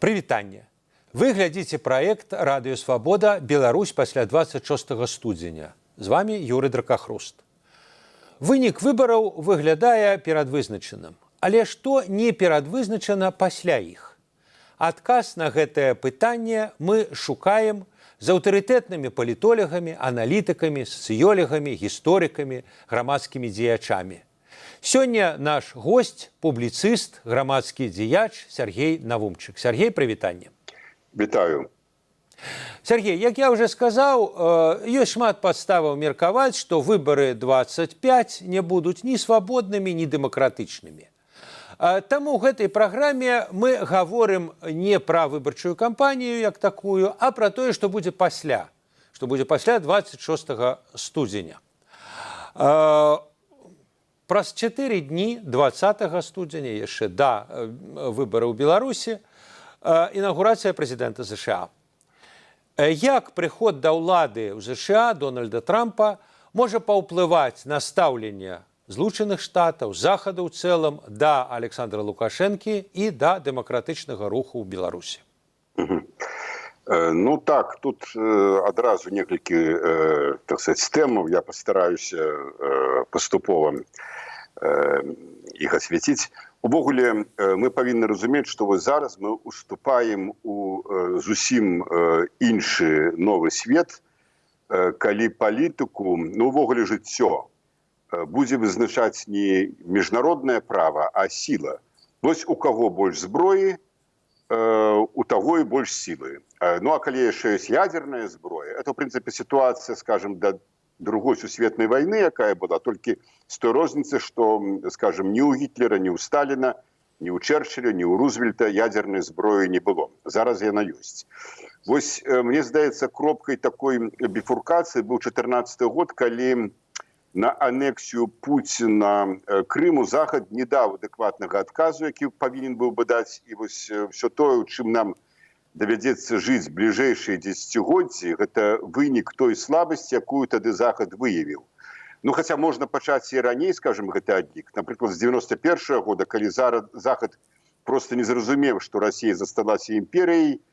Прывітанне. Вы глядзіце праект Радыё Свабода «Беларусь пасля 26 студзеня». З вами Юры Дракахруст. Вынік выбараў выглядае перадвызначаным. Але што не перадвызначана пасля іх? Адказ на гэтае пытанне мы шукаем з аўтарытэтнымі палітолегамі, аналітыкамі, сацыёлегамі, гісторыкамі, грамадскімі дзеячамі. Сёння наш гость — публіцыст, грамадскі дзеяч Сяргей Навумчык. Сяргей, прывітанне. Вітаю. Сяргей, як я уже сказаў, ёсць шмат падставаў меркаваць, што выбары 25 не будуць ні свабоднымі, ні дэмакратычнымі. Таму ў гэтай праграме мы гаворым не пра выбарчую кампанію як такую, а пра тое, што будзе пасля, што будзе пасля 26 студзеня. Праз 4 дні, 20 студзеня, яшчэ да выбараў у Беларусі, інаўгурацыя прэзідэнта ЗША. Як прыход да ўлады ў ЗША Дональда Трампа можа паўплываць на стаўленне Злучаных Штатаў, Захаду ў цэлым да Аляксандра Лукашэнкі і да дэмакратычнага руху ў Беларусі? Ну так, тут адразу некалькі, так сказать, тэмаў, я пастараюся паступова іх асвяціць. Увогуле, мы павінны разумець, што вось зараз мы уступаем у зусім іншы новы свет, калі палітыку, ну, увогуле жыццё будзе вызначаць не міжнароднае права, а сіла. Вось у каго больш зброі, у таго і больш сілы. Ну а калі яшчэ ёсць ядерная зброя, это, в принципе, сітуацыя, скажем, да Другой сусветнай вайны, якая была, толькі з той розніцы, што, скажем, ні ў Гітлера, ні ў Сталіна, ні ў Чэрчыля, ні ў Рузвельта ядернай зброі не было. Зараз яна ёсць. Вось мне здаецца, кропкай такой біфуркацыі быў 14 год, калі на анексію Пуціна Крыму Захад не даў адэкватнага адказу, які павінен быў бы даць. І вось все тое, у чым нам давядзецца жыць бліжэйшыя дзесяцігоддзі, гэта вынік той слабасці, якую тады Захад выявіў. Ну, хаця можна пачаць і раней, скажем, гэты адлік, напрыклад, з 91-го года, калі зараз Захад просто не зразумеў, што Расія засталася імперыяй,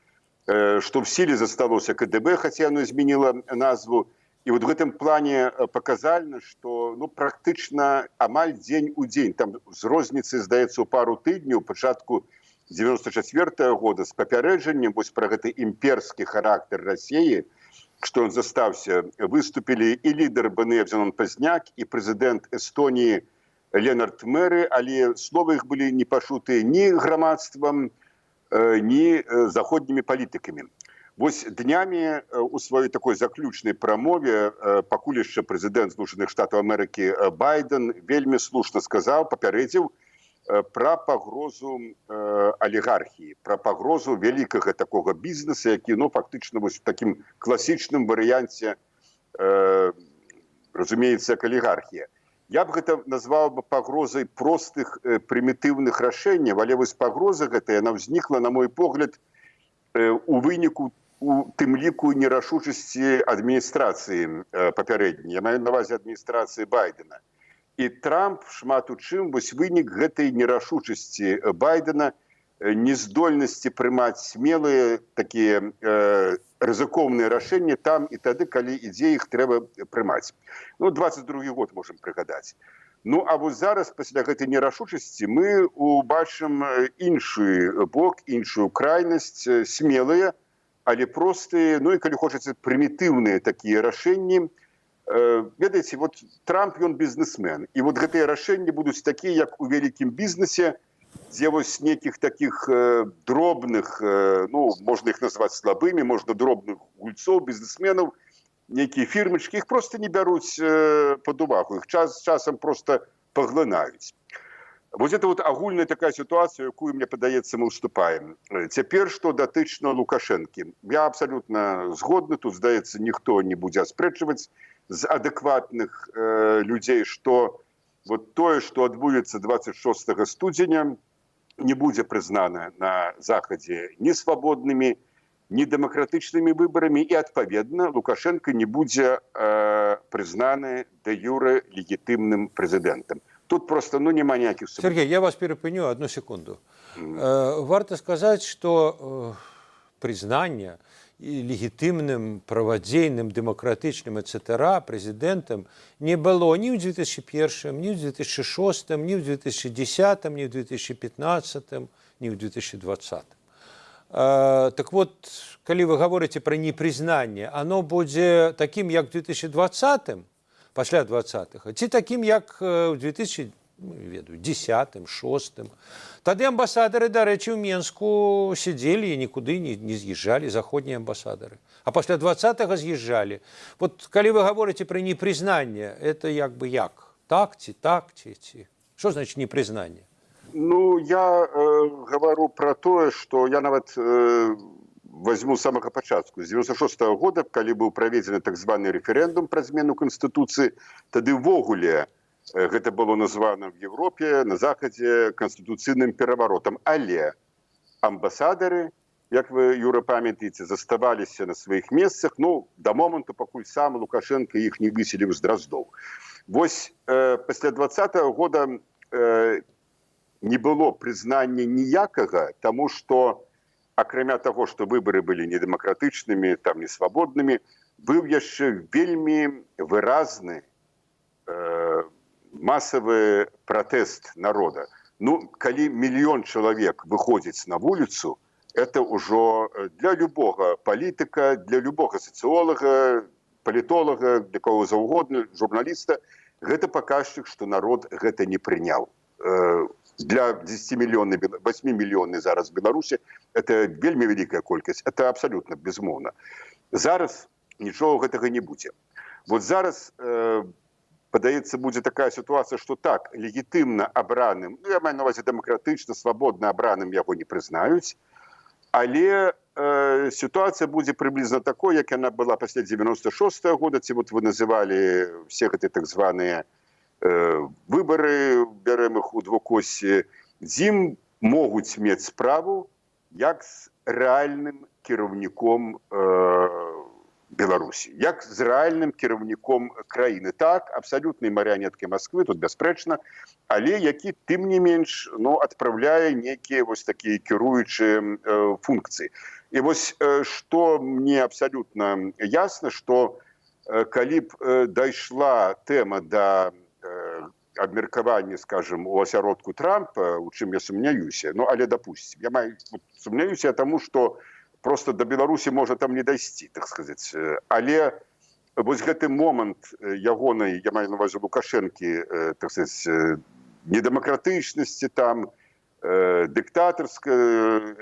што в сіле засталося КДБ, хаця яно змяніла назву. І вот в гэтым плане паказальна, что, ну, практычна амаль дзень у дзень, там з розніцы, здаецца, у пару тыдняў, пачатку 94 -го года з папярэджаннем вось пра гэты імперскі характар Расіі, што он застаўся, выступілі і лідар БНФ Зянон Пазняк, і прэзідэнт Эстоніі Ленард Мэры, але словы іх былі не пачутыя ні грамадствам, ні заходнімі палітыкамі. Вось днямі у сваёй такой заключнай прамове пакуль яшчэ прэзідэнт Злучаных Штатаў Амерыкі Байден вельмі слушна сказаў, папярэдзіў пра пагрозу алігархіі, пра пагрозу вялікага такога бізнеса, які, ну, фактычна вось у такім класічным варыянце разумеецца як алігархія. Я б гэта назваў бы пагрозай простых прымітыўных рашэнняў, але вось пагроза гэтая, яна ўзнікла, на мой погляд, у выніку у тым ліку нерашучасці адміністрацыі папярэдняй, я маю на ўвазе адміністрацыі Байдена. І Трамп шмат у чым вось вынік гэтай нерашучасці Байдена, нездольнасці прымаць смелыя такія рызыкоўныя рашэнні там і тады, калі ідзе іх трэба прымаць. Ну, 22 год можем прыгадаць. Ну а вось зараз, пасля гэтай нерашучасці, мы убачым іншы бок, іншую крайнасць: смелыя, але простыя, ну і, калі хочаце, прымітыўныя такія рашэнні. Ведаеце, вот Трамп, ён бізнесмен, і вот гэтыя рашэнні будуць такія, як у вялікім бізнесе, дзе вось нейкіх такіх дробных, ну, можна іх назваць слабымі, можна дробных гульцоў, бізнесменаў, нейкія фірмачкі, іх просто не бяруць пад увагу, іх часам просто паглынаюць. Вот это вот агульная такая сітуацыя, якую, мне падаецца, мы уступаем. Цяпер што датычна Лукашэнкі, я абсалютна згодны, тут, здаецца, ніхто не будзе аспрэчваць з адэкватных людзей, что вот тое, что адбудзецца 26 студзеня, не будзе прызнана на Захадзе ні свабоднымі, ні дэмакратычнымі выбарамі, і, адпаведна, Лукашэнка не будзе прызнаны дэ-юрэ легітымным прэзідэнтам. Тут просто, ну, няма ніякіх Сяргей, я вас перапыню одну секунду. Варта сказаць, што прызнання і легітымным, правадзейным, дэмакратычным, etc. прэзідэнтам не было ні ў 2001, ні ў 2006, ні ў 2010, ні ў 2015, ні ў 2020. Так вот, калі вы гаворыце пра непрызнанне, оно будзе такім, як в 2020, пасля 20, ці такім, як в 2000, ну, не ведаю, 10, 6? Тады амбасадары, дарэчы, ў Менску сидзелі і нікуды не з'язджалі, заходнія амбасадары. А пасля 20 з'язджалі. Вот калі вы гаворыце пра непрызнанне, это як бы як? Так ці так ці? Что значит непрызнанне? Ну, я гавару пра тое, што я нават возьму самага пачатку, з 96 -го года, калі быў праведзены так званы рэферэндум пра змену канстытуцыі, тады ўвогуле гэта было названа в Европе, на Захадзе, канстытуцыйным пераваротам, але амбасадары, як вы, Юра, памятаеце, заставаліся на сваіх месцах, ну, да моманту, пакуль сам Лукашенко іх не выселіў з Драздоў. Вось пасля 20-го года не было прызнання ніякага, таму што, акрамя таго, што выбары былі недэмакратычнымі, там, несвабоднымі, быў яшчэ вельмі выразны масавы пратэст народа. Ну, калі мільён чалавек выходзіць на вуліцу, это ўжо для любога палітыка, для любога сацыолага, палітолага, для кого заўгодна, журналіста, гэта паказчык, што народ гэта не прыняў. Для 10 мільённы, 8 мільённы зараз Беларусі это вельмі вялікая колькасць, это абсалютна безумоўна. Зараз нічога гэтага не будзе. Вот зараз, падаецца, будзе такая сітуацыя, што так, легітымна абраным, ну, я маю на увазе дэмакратычна, свабодна абраным, яго не прызнаюць, але сітуацыя будзе прыблізна такой, як яна была пасля 96 -го года, ці вот вы называлі все гэты так званыя выбары, бярэм их у двукоссі, з ім могуць мець справу як з рэальным кіраўніком Беларусі, як з рэальным кіраўніком краіны, так, абсалютнай марыянеткай Масквы, тут бясспрэчна, але які тым не менш, ну, адпраўляе нейкія вось такія кіруючыя функцыі. І вось што мне абсалютна ясна, што калі б дайшла тэма да абмеркавання, скажем, у асяродку Трампа, у чым я сумняюся, ну, але допустим, я маю, сумняюся таму, что просто до Беларусі можа там не дайсці, так сказать, але вось гэты момант ягонай, я маю на увазе Лукашэнкі, так сказать, недэмакратычнасці, там, дыктатарская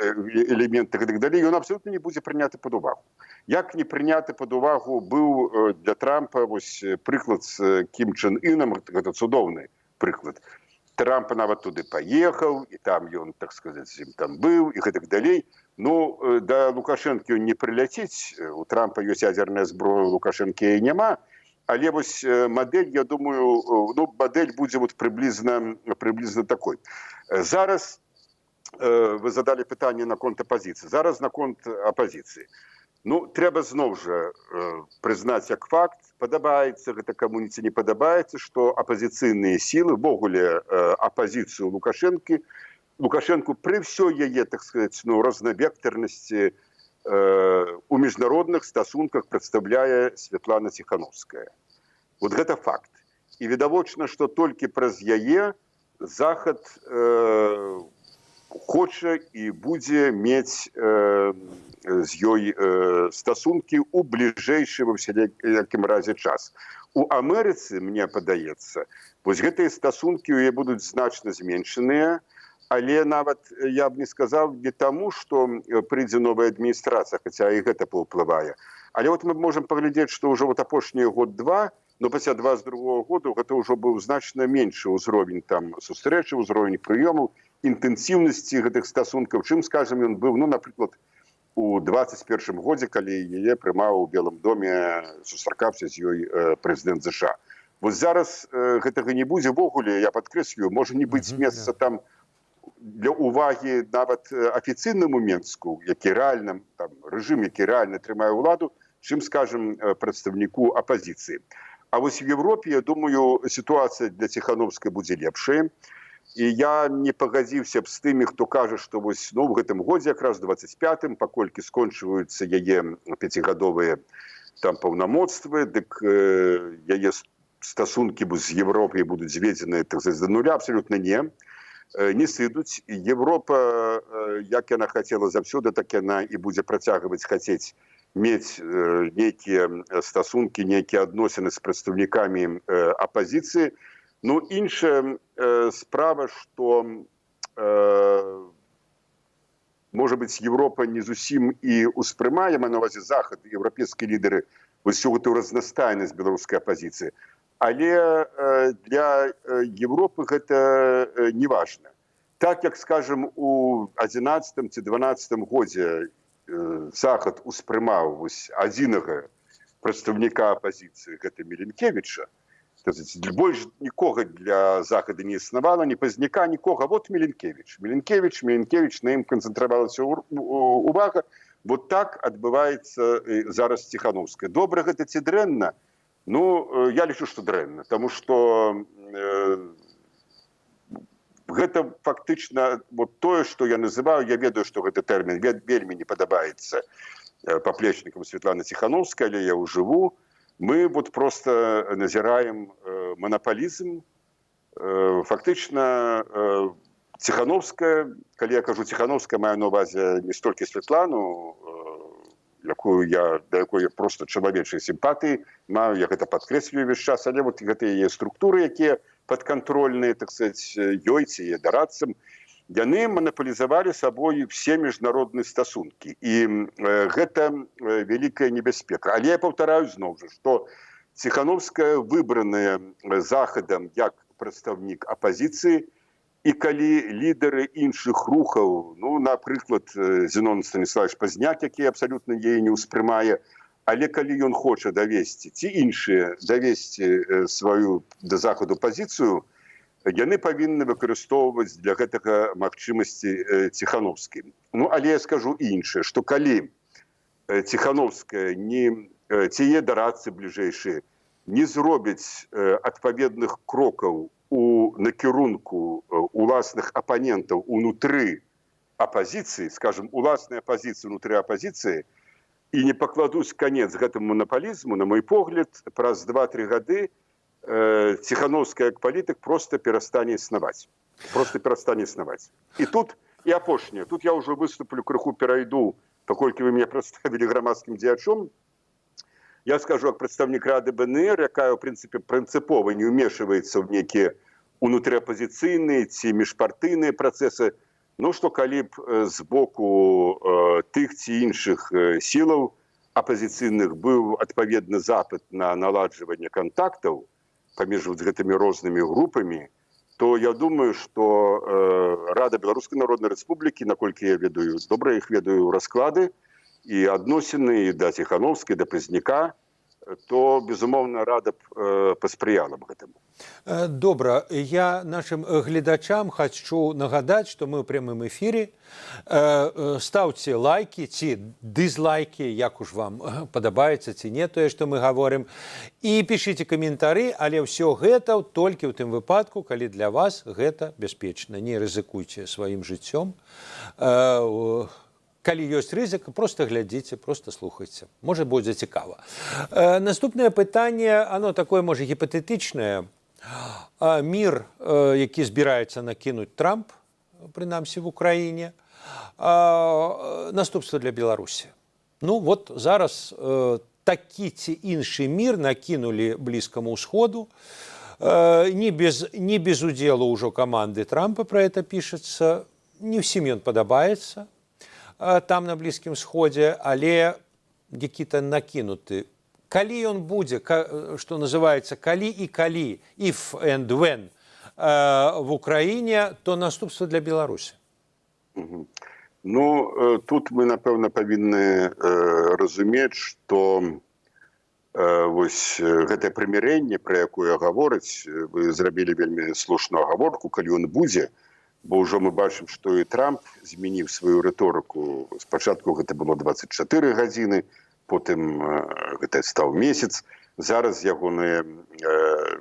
элементы і так далей, ён абсолютно не будзе прыняты пад увагу, як не прыняты пад увагу быў для Трампа вось прыклад з Кім Чэн Ынам. Гэта цудоўны прыклад. Трампа нават туды паехаў, і там ён, так сказать, з ім там быў і гэтак далей. Ну, да Лукашэнкі ён не прыляціць, у Трампа ёсць ядерная зброя, Лукашэнкі няма. Але вось мадэль, я думаю, ну, мадэль будзе вот прыблізна такой. Зараз вы задалі пытанне наконт апазіцыі. Зараз наконт апазіцыі. Ну, трэба зноў жа прызнаць як факт, падабаецца гэта каму ці не падабаецца, што апазіцыйныя сілы, увогуле апазіцыю Лукашэнкі, Лукашэнку пры ўсёй яе, так сказать, ну, разнавектарнасці у міжнародных стасунках прадстаўляе Святлана Ціхановская. Вот гэта факт. І відавочна, што толькі праз яе Захад хоча і будзе мець з ёй стасункі ў бліжэйшы, ва ўсялякім разе, час. У Амерыцы, мне падаецца, вось гэтыя стасункі ў яе будуць значна зменшаныя, але нават я б не сказаў, не таму, што прыйдзе новая адміністрацыя, хаця і гэта паўплывае. Але вот мы можам паглядзець, што ўжо вот апошнія год-два, но пасля 22 году гэта ўжо быў значна меншы ўзровень там сустрэчы, ўзровень прыёмаў, інтэнсіўнасці гэтых стасункаў, чым, скажем, ён быў, ну, напрыклад, у 21 годзе, калі яе прымаў у Белым доме, сустракаўся з ёй прэзідэнт ЗША. Вот зараз гэтага не будзе увогуле, я падкрэслю, можа не быць месца там для увагі нават афіцыйнаму Менску, які рэальна там рэжым, які рэальна трымае ўладу, чым, скажем, прадстаўніку апазіцыі. А вось в Европе, я думаю, сітуацыя для Ціхановскай будзе лепшая. І я не пагадзіўся б з тымі, хто кажа, што вось, ну, в гэтым годзе, якраз 25-м, паколькі скончваюцца яе пяцігадовыя там паўнамоцтвы, дык яе стасункі з Европай будуць зведзеныя, так сказать, да нуля. Абсолютно не сыдуць. Европа, як яна хацела заўсёды, так яна і будзе працягваць хацець мець нейкія стасункі, нейкія адносіны з прадстаўнікамі апазіцыі. Ну, іншая справа, что может быть, Европа не зусім і успрымае, маю на увазе Захад, еўрапейскія лідары, усю гэту разнастайнасць беларускай апазіцыі. Але для Европы гэта не важна. Так як, скажем, у 11 ці 12 годзе Захад успрымаў вось адзінага прадстаўніка апазіцыі, гэта Мілінкевіча, больш нікога для Захада не існавала, ні Пазняка, нікога. Вот Мілінкевіч, Мілінкевіч, Мілінкевіч, на ім канцэнтравалася увага. Вот так адбываецца зараз Ціхановская. Добра гэта ці дрэнна? Ну, я лічу, што дрэнна, тому что гэта фактычна вот тое, что я называю, я ведаю, что гэты тэрмін вельмі не падабаецца паплечнікам Светланы Ціхановскай, але я ўжыву: мы вот просто назіраем манапалізм. Фактычна Ціхановская, калі я кажу Ціхановская, маю на увазе не столькі Светлану, якую я да якой я просто чалавечай сімпатыі маю, я гэта падкрэсліваю увесь час, але вот гэта яе структуры, якія падкантрольныя, так сказать, ёй ці яе дарадцам, яны манапалізавалі сабой все міжнародныя стасункі, і гэта вялікая небяспека. Але я паўтараю зноў жа, што Ціхановская выбраная Захадам як прадстаўнік апазіцыі, і калі лідары іншых рухаў, ну, напрыклад, Зенон Станіславович Пазняк, які абсалютна яе не ўспрымае, але калі ён хоча давесці, ці іншыя давесці сваю да Захаду пазіцыю, яны павінны выкарыстоўваць для гэтага магчымасці Ціхановскай. Ну, але я скажу іншае, што калі Ціхановская не ці яе дарадцы бліжэйшыя не зробяць адпаведных крокаў у накірунку уласных апанентаў унутры апазіцыі, скажем, уласнай апазіцыі унутры апазіцыі, і не пакладуць канец гэтаму манапалізму, на мой погляд, праз 2-3 гады Ціхановская як палітык просто перастане існаваць, просто перастане існаваць. І тут і апошняе, тут я ўжо выступлю, крыху перайду, паколькі вы меня прадставілі грамадскім дзеячом, я скажу як прадстаўнік рады БНР, якая, ў прынцыпе, прынцыпова не ўмешваецца ў нейкія унутрыапазіцыйныя ці міжпартыйныя працэсы. Ну, што калі б з боку тых ці іншых сілаў апазіцыйных быў адпаведны запыт на наладжванне кантактаў паміж вот гэтымі рознымі групамі, то я думаю, что Рада Беларускай Народнай Рэспублікі, наколькі я ведаю, добра іх ведаю расклады і адносіны і да Ціхановскай, да Пазняка, то, безумоўна, рада б паспрыяла б гэтаму. Добра, я нашым гледачам хачу нагадаць, што мы ў прямым эфіры. Стаўце лайкі ці дызлайкі, як уж вам падабаецца ці не тое, што мы гаворым. І пішыце каментары, але ўсё гэта толькі ў тым выпадку, калі для вас гэта бяспечна. Не рызыкуйце сваім жыццём. Калі ёсць рызык, просто глядзіце, просто слухайце. Можа, будзе цікава. Наступнае пытанне, оно такое, можа, гіпатэтычнае. Мір, які збіраецца накінуць Трамп, прынамсі в Украіне, наступства для Беларусі. Ну вот зараз такі ці іншы мір накінулі Блізкаму ўсходу, не без удзелу ўжо каманды Трампа, про это пішацца, не ўсім ён падабаецца там, на Блізкім Сходзе, але які-то накінуты. Калі ён будзе, что называется, калі і калі, if and when, в Украіне, то наступства для Беларусі. Ну, тут мы, напэўна, павінны разумець, што вось гэтае прымірэнне, пра якое гаворыць, вы зрабілі вельмі слушную агаворку, калі ён будзе, бо ўжо мы бачым, што і Трамп змяніў сваю рыторыку. Спачатку гэта было 24 гадзіны, потым гэта стаў месяц. Зараз ягоныя,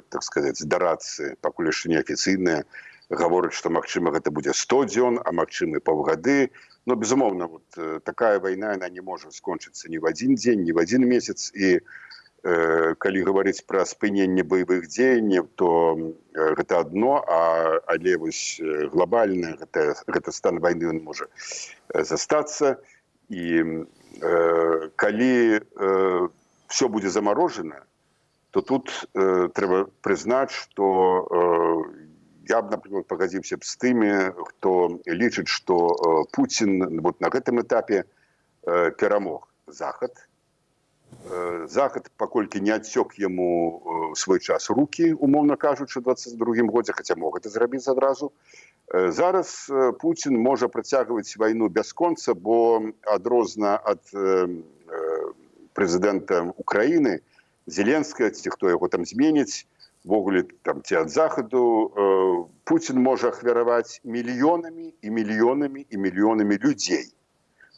так сказать, дарадцы, пакуль яшчэ неафіцыйныя, Гаворыць, што, магчыма, гэта будзе 100 дзён, а магчыма, паўгады. Но, безумоўна, вот такая вайна, она не можа скончыцца ні в адзін дзень, ні в адзін месяц. І калі гаварыць пра спыненне баявых дзеянняў, то гэта адно, але вось глобальна гэта стан вайны, он можа застацца. І калі все будзе замарожана, то тут трэба прызнаць, что я б, например, пагадзіўся б з тымі, хто лічыць, что Путін вот на гэтым этапе перамог Захад. Захад, паколькі не адсёк яму свой час руки, умоўна кажучы, 22 годзе, хаця мог это зрабіць адразу, зараз Путін можа працягваць вайну бясконца, бо адрозна ад прэзідэнта Украіны Зеленскага, ці хто яго там зменіць увогуле там, ці ад Захаду, Путін можа ахвяраваць мільёнамі і мільёнамі і мільёнамі людзей,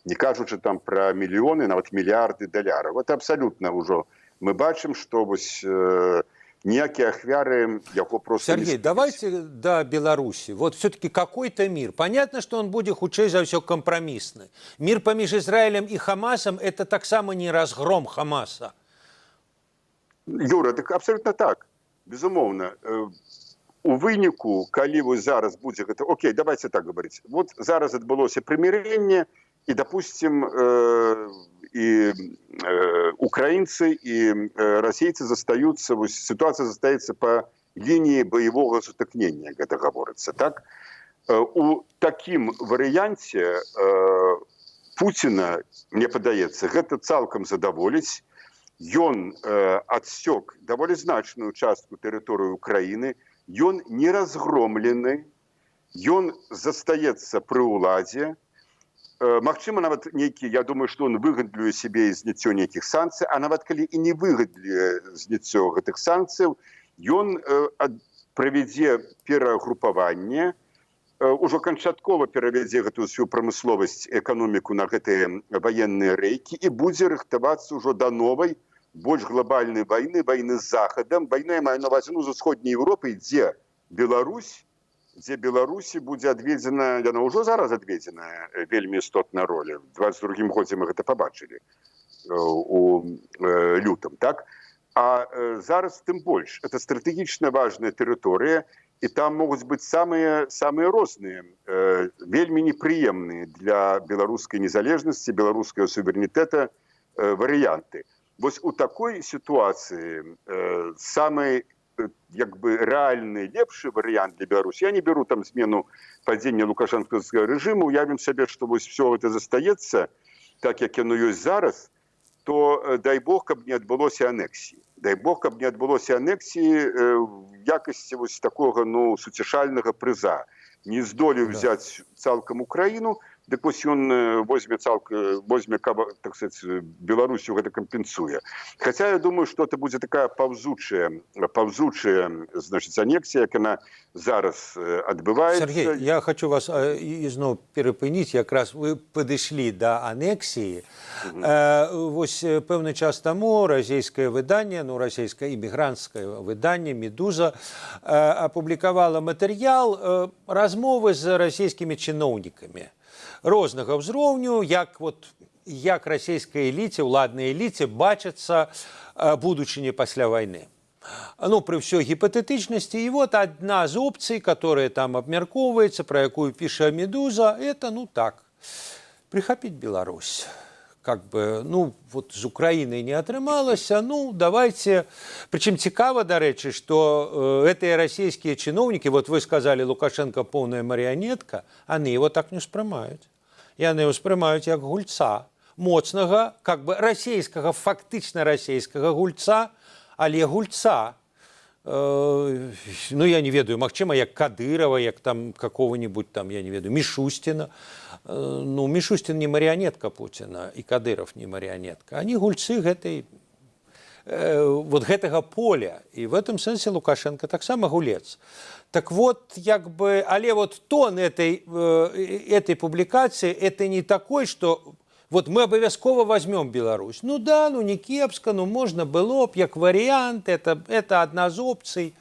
не кажучы там пра мільёны, нават мільярды даляраў. Это абсалютна ўжо мы бачым, што вось ніякія ахвяры яго просто Сергей, давайте до Беларуси. Вот все-таки какой-то мир. Понятно, что он будет, хутчэй за ўсё, кампрамісны. Мир паміж Израилем и Хамасом – это таксама не разгром Хамаса. Юра, так, абсолютно так. Безумоўна. У выніку, калі вось зараз будзе гэта, окей, давайте так говорить. Вот зараз адбылося прымірэнне, і, допустим, і украінцы, і расейцы застаюцца, вось, сітуацыя застаецца по лініі баявога сутыкнення, гэта гаворыцца так. У такім варыянце Пуціна, мне падаецца, гэта цалкам задаволіць. Ён адсёк даволі значную частку тэрыторыі Украіны, ён не разгромлены, ён застаецца пры ўладзе. Магчыма, нават нейкі, я думаю, што он выгандлюе сябе і зняццё нейкіх санкцый, а нават калі і не выгандлюе зняццё гэтых санкцыяў, ён правядзе перагрупаванне, ўжо канчаткова перавядзе гэтую сваю прамысловасць, эканоміку на гэтыя ваенныя рэйкі і будзе рыхтавацца ўжо да новай, больш глобальнай вайны, вайны з Захадам, вайна, я маю на увазе, ну, з Усходняй Еўропай, дзе Беларусь, дзе Беларусі будзе адведзена, яна ўжо зараз адведзеная вельмі істотная роля. В 22 годзе мы гэта пабачылі у лютым, так? А зараз тым больш это стратэгічна важная тэрыторыя, і там могуць быць самыя розныя, вельмі непрыемныя для беларускай незалежнасці, беларускага суверэнітэта варыянты. Вось у такой сітуацыі самы як бы рэальны, лепшы варыянт для Беларусі, я не беру там змену, падзення лукашэнкаўскага рэжыму, уявім сабе, што вось все это застаецца так, як яно ёсць зараз, то дай бог, каб не адбылося анексіі, дай бог, каб не адбылося анексіі в якасці вось такога, ну, суцяшальнага прыза. Не здолеў взять цалкам Украіну, дык вось ён возьме цалка возьме, так сказать, Беларусю, гэта кампенсуе. Хотя я думаю, что это будзе такая паўзучая, значит, анексія, як яна зараз адбываецца. Сергей, я хочу вас ізноў перапыніць, якраз вы падышлі да анексіі. Вось пэўны час таму расійскае выданне, ну, расійскае імігранцкае выданне «Медуза» апублікавала матэрыял размовы з расійскімі чыноўнікамі рознага ўзроўню, як вот, як расійскай эліце, уладнай эліце бачыцца будучыня пасля вайны. Ну, пры ўсёй гіпатэтычнасці. І вот адна з опцый, которая там абмяркоўваецца, пра якую піша «Медуза», это, ну так, прыхапіць Беларусь. Как бы, ну, вот з Украінай не атрымалася, ну, давайте. Прычым цікава, дарэчы, што гэтыя расійскія чыноўнікі, вот вы сказали, Лукашенко поўная марыянетка, они его так не ўспрымаюць. Яны ўспрымаюць як гульца, моцнага, как бы расійскага, фактычна расійскага гульца, але гульца. Ну, я не ведаю, магчыма, як Кадырова, як там какого-нибудь там, я не ведаю, Мишустина. Ну, Мишустин не марионетка Путина, и Кадыров не марионетка. Они гульцы гэтай, вот гэтага поля. И в этом сэнсе Лукашенко таксама гулец. Так вот, як бы, але вот тон этой публикации, это не такой, что вот мы абавязкова возьмем Беларусь. Ну да, ну не кепска, ну можно было б, як вариант, это одна з опций.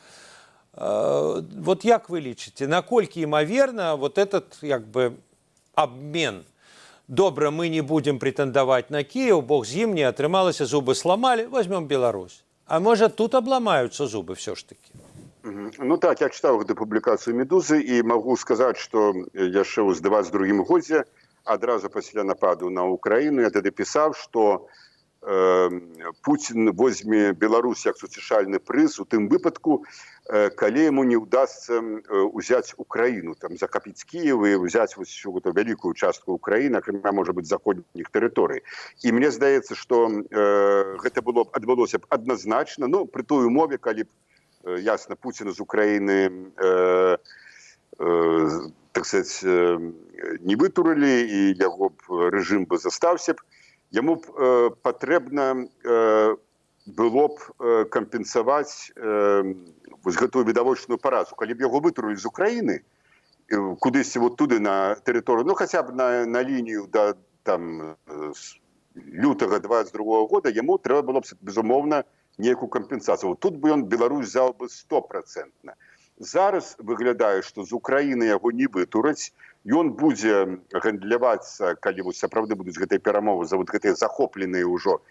Вот як вы лічыце, наколькі імаверна вот этот як бы обмен? Добра, мы не будем прэтэндаваць на Кіеў, бог з ім, не атрымалася, зубы сломали, возьмем Беларусь. А можа, тут абламаюцца зубы все ж таки? Ну так, я чытаў гэту публікацыю «Медузы» і магу сказаць, што яшчэ ў 22 годзе, адразу пасля нападу на Украіну, я тады пісаў, што Пуцін возьме Беларусь як суцяшальны прыз у тым выпадку, калі яму не ўдасца ўзяць Украіну, там захапіць Кіеў і ўзяць вось всю гэту вялікую частку Украіны, акрамя, можа быць, заходніх тэрыторый. І мне здаецца, што гэта было б адбылося б адназначна, ну, пры той умове, калі б ясна, Пуціна з Украіны, так сказать, не вытурылі і яго б рэжым бы застаўся б. Яму б патрэбна было б кампенсаваць вось гэтую відавочную паразу. Калі б яго вытурылі з Украіны кудысьці вот туды на тэрыторыю, ну, хаця б на лінію да там лютага 22 года, яму трэба было б, безумоўна, нейкую кампенсацыю. Вот тут бы ён Беларусь взял бы стопроцентна. Зараз выглядае, што з Украіны яго не вытураць, ён будзе гандлявацца, калі вось сапраўды будуць гэтыя перамовы, за вот гэтыя захопленыя ўжо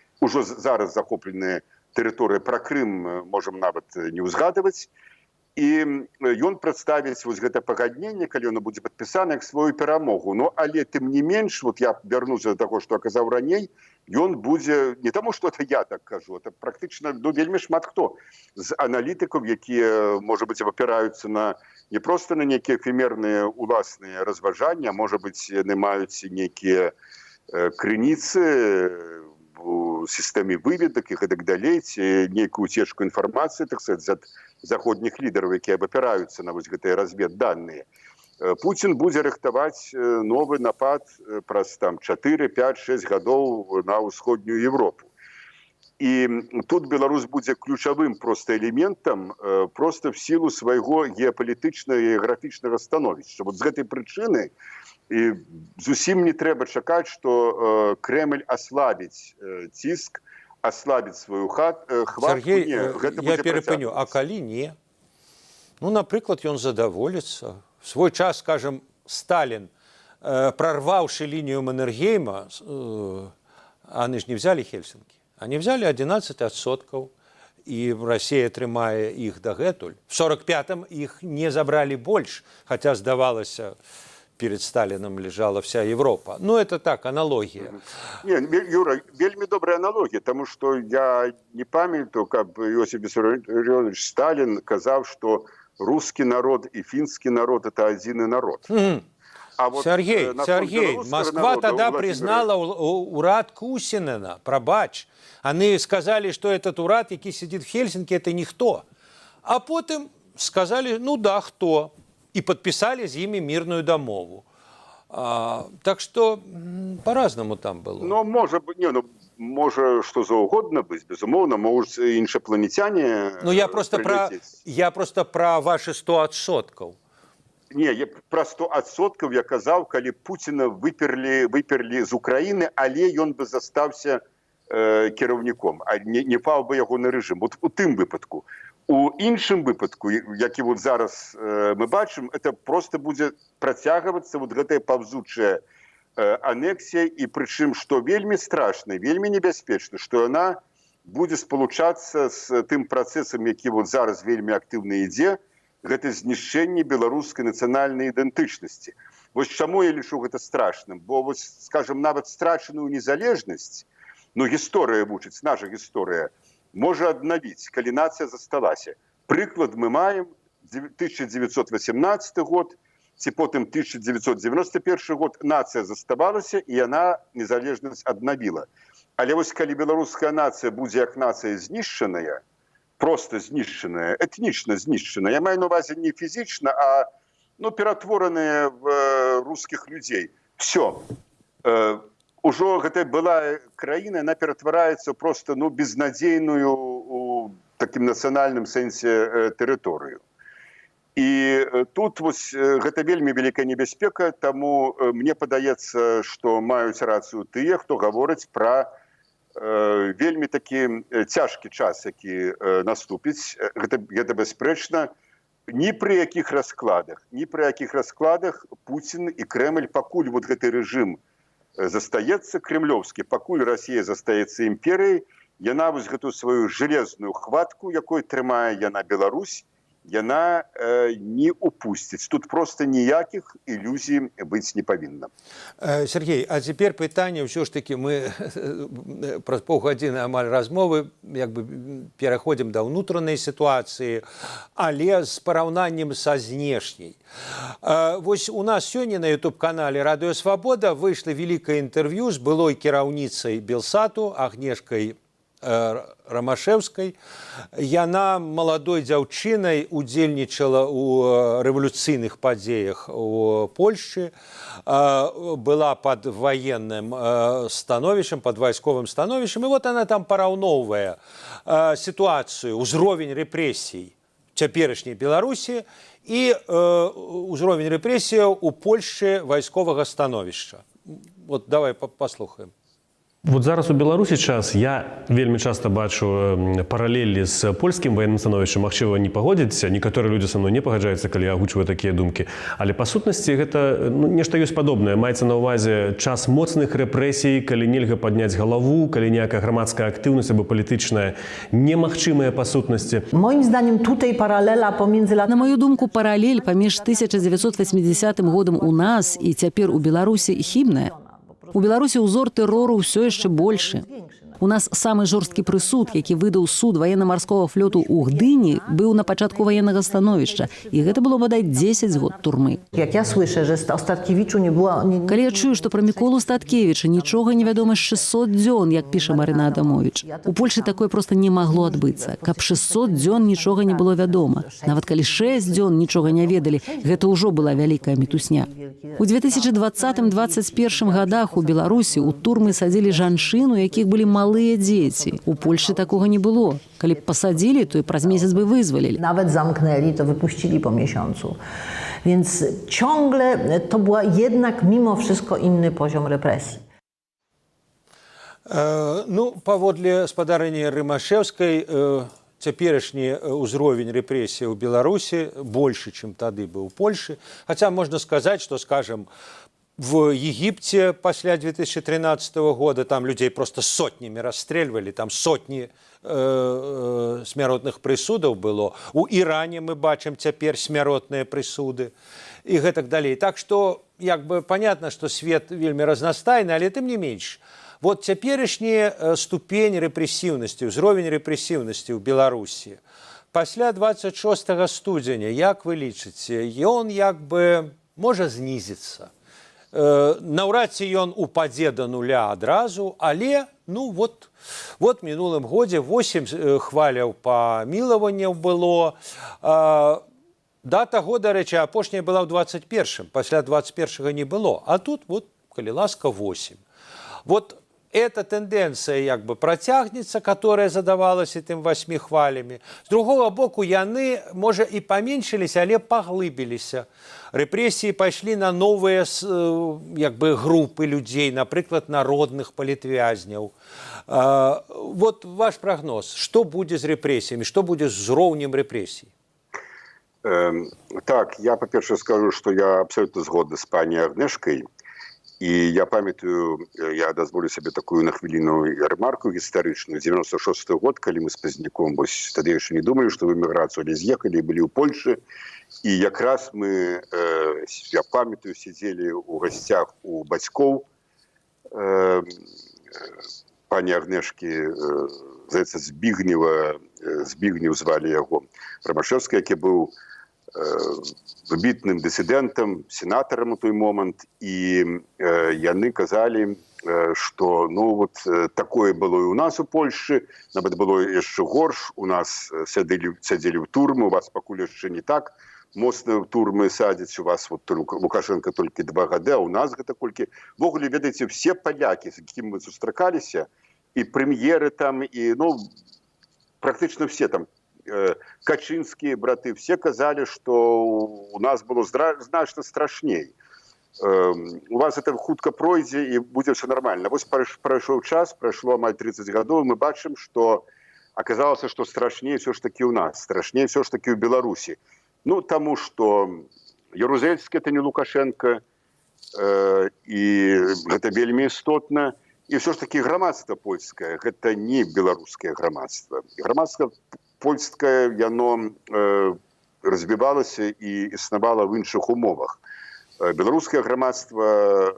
зараз захопленыя тэрыторыі. Пра Крым можам нават не ўзгадваць. І ён прадставіць вось гэта пагадненне, калі оно будзе падпісана, як сваю перамогу. Но але тым не менш, вот я вярнуся до таго, што казаў раней, ён будзе, не таму что это я так кажу, это практычна, ну, вельмі шмат хто з аналітыкаў, якія, можа быць, абапіраюцца на не просто на нейкія эфемерныя уласныя разважання, можа быць, яны маюць нейкія крыніцы у сістэме выведак і гэтак далей ці нейкую уцечку інфармацыі, так сказать, ад заходніх лідараў, якія абапіраюцца на вось гэтыя разведданыя. Пуцін будзе рыхтаваць новы напад праз там 4, 5, 6 гадоў на ўсходнюю Европу. І тут Беларусь будзе ключавым просто элементам, просто в силу свайго геапалітычнага, геаграфічнага становішча. Вот з гэтай прычыны і зусім не трэба чакаць, што Крэмль аслабіць ціск, аслабіць сваю хватку. Сергей, Не, гэта я будзе перапыню. А працягвацца. калі не? Ну, напрыклад, ён задаволіцца. В свой час, скажем, Сталін, прорваўшы лінію Маннергейма, они ж не взяли Хельсинки, они взяли 11%, і Расія трымае іх дагэтуль. В 45-м іх не забралі больш, хаця, здавалася, перед Сталином лежала вся Европа. Ну, это так, аналогія. Не, Юра, вельмі добрая аналогія, таму што я не памятаю, каб Иосиф Виссарионович Сталин казаў, что русский народ и финский народ — это один народ. А вот, Сергей, наконт Сергей, белорусского Москва народа, тогда Владимира признала урад Кусинена, прабач. Они сказали, что этот урад, які сидит в Хельсинки, это никто. А потым сказали: ну да, кто? И подписали с ними мирную дамову. Так что по-разному там было. Ну, можа быць, не, ну, можа што заўгодна быць, безумоўна, могуць іншапланетяне Ну, прилететь. я просто про ваши 100%. Не, я пра 100% я казаў, калі Пуціна выперлі з Украіны, але ён бы застаўся кіраўніком, а не паў бы ягоны рэжым. Вот у тым выпадку. У іншым выпадку, які вот зараз мы бачым, это просто будзе працягвацца вот гэтая паўзучая анексія, і прычым, што вельмі страшна, вельмі небяспечна, што яна будзе спалучацца з тым працэсам, які вот зараз вельмі актыўна ідзе, гэта знішчэнне беларускай нацыянальнай ідэнтычнасці. Вось чаму я лічу гэта страшным, бо вось, скажем, нават страчаную незалежнасць, ну, гісторыя вучыць, наша гісторыя можа аднавіць, калі нацыя засталася. Прыклад мы маем: 1918 год ці потым 1991 год, нацыя заставалася, і яна незалежнасць аднавіла. Але вось калі беларуская нацыя будзе як нацыя знішчаная, просто знішчаная, этнічна знішчаная, я маю на увазе не фізічна, а, ну, ператвораная в русских людзей, все, ўжо гэтая была краіна, она ператвараецца просто, ну, безнадзейную у такім нацыянальным сэнсе тэрыторыю. І тут вось гэта вельмі вялікая небяспека, таму мне падаецца, што маюць рацыю тыя, хто гаворыць пра вельмі такі цяжкі час, які наступіць. Гэта бясспрэчна. Ні пры якіх раскладах, ні пры якіх раскладах Пуцін і Крэмль, пакуль вот гэты рэжым застаецца крэмлёўскі, пакуль Расія застаецца імперыяй, яна вось гэту сваю железную хватку, якой трымае яна Беларусь, яна не упусціць. Тут просто ніякіх ілюзій быць не павінна. Сяргей, а цяпер пытанне: ўсё ж таки мы праз паўгадзіны амаль размовы як бы пераходзім да ўнутранай сітуацыі, але з параўнаннем са знешняй. Вось у нас сёння на YouTube канале Радыё Свабода выйшла вялікае інтэрв'ю з былой кіраўніцай Белсату Агнешкай Рымашэўскай. Яна маладой дзяўчынай удзельнічала ў рэвалюцыйных падзеях у Польшчы, была под военным становішчам, под вайсковым становішчам. І вот она там параўноўвае сітуацыю, узровень рэпрэсій цяперашняй Беларусі і ўзровень рэпрэсіяў у Польшчы вайсковага становішча. Вот давай паслухаем. Вот зараз у Беларусі час, я вельмі часта бачу паралелі з польскім ваенным становішчам. Магчыма, не пагодзіцца, некаторыя людзі са мной не пагаджаюцца, калі я агучваю такія думкі, але па сутнасці гэта, ну, нешта ёсць падобнае. Маецца на ўвазе час моцных рэпрэсій, калі нельга падняць галаву, калі ніякая грамадская актыўнасць або палітычная немагчымая па сутнасці. Moim zdaniem tutaj paralela pomiędzy На latami мою думку, паралель паміж 1980 годам у нас і цяпер у Беларусі хібная. У Беларусі ўзор тэрору ўсё яшчэ большы. У нас самы жорсткі прысуд, які выдаў суд ваенна-марскога флоту ў Гдыні, быў на пачатку ваеннага становішча, і гэта было бадай 10 год турмы. Jak ja słyszę, że o Statkiewiczu nie było. Nie, Калі я чую, што пра Міколу Статкевіча нічога не вядома 600 дзён, як піша Марына Адамович. У Польшы такое проста не магло адбыцца. Каб 600 дзён нічога не было вядома. Нават калі 6 дзён нічога не ведалі, гэта ўжо была вялікая мітусня. У 2020-21 годах у Беларусі ў турмы садзілі жанчын, у якіх былі малыя дзеці. У Польшы такога не было. Калі б пасадзілі, то і праз месяц бы вызвалілі. Nawet zamknęli, to wypuścili po miesiącu. Więc ciągle to była jednak mimo wszystko inny poziom represji. Ну, паводле спадарыні Рымашэўскай, цяперашні ўзровень рэпрэсій ў Беларусі большы, чым тады быў у Польшы. Хаця можна сказаць, што, скажем, в Египте пасля 2013 года там людзей просто сотнямі расстрельвалі, там сотні смяротных прысудаў было. У Іране мы бачым цяпер смяротныя прысуды і гэтак далей. Так што як бы понятно, што свет вельмі разнастайны, але тым не менш. Вот цяперашні ступень рэпрэсіўнасці, ўзровень рэпрэсіўнасці ў Беларусі пасля 26 студзеня, як вы лічыце, ён як бы можа знізіцца? Наўрад ці ён упадзе да нуля адразу, але, ну, вот мінулым годзе 8 хваляў памілаванняў было. Дата года, дарэчы, апошняя была ў 21, пасля 21 не было. А тут вот, калі ласка, 8. Вот эта тэндэнцыя як бы працягнецца, которая задавалася тым васьмі хвалямі. З другого боку, яны, можа, і паменшыліся, але паглыбіліся. Рэпрэсіі пайшлі на новыя як бы групы людзей, напрыклад, народных палітвязняў. Вот ваш прагноз, што будзе з рэпрэсіямі, што будзе з узроўнем рэпрэсій? Так, я, па-першае, скажу, што я абсолютно згодны з пані Агнешкай. І я памятаю, я дазволю сабе такую на хвіліну ремарку гістарычную: 96 год, калі мы з Пазняком, вось тады яшчэ не думалі, што в эміграцыю, але з'ехалі, былі ў Польшы, і якраз мы, я памятаю, сидзелі ў гасцях у бацькоў пані Агнешкі, здаецца, Збігнева, Збігнеў звалі яго, Рымашэўскі, які быў выбітным дысідэнтам, сенатарам у той момант, і яны казалі, что, ну, вот такое было і у нас у Польшы, нават было яшчэ горш, у нас сядзелі ў турмы, у вас пакуль яшчэ не так моцна ў турмы садзяць, у вас вот Лукашенко толькі 2 гады, а у нас гэта колькі. Увогуле, ведаеце, все палякі, з якім мы сустракаліся, і прэм'еры там, і, ну, практычна все там, качынскія браты, все казалі, что у нас было значна страшней. У вас это хутка пройдзе і будзе все нормально. Вось прайшоў час, прайшло амаль 30 гадоў, мы бачым, что оказалось, что страшней все ж таки у нас, страшней все ж таки у Беларусі. Ну, таму что Ярузельскі — это не Лукашенко, і гэта вельмі істотна. І ўсё ж таки грамадства польскае — гэта не беларускае грамадства. Грамадства польскае, яно развівалася і існавала в іншых умовах. Беларускае грамадства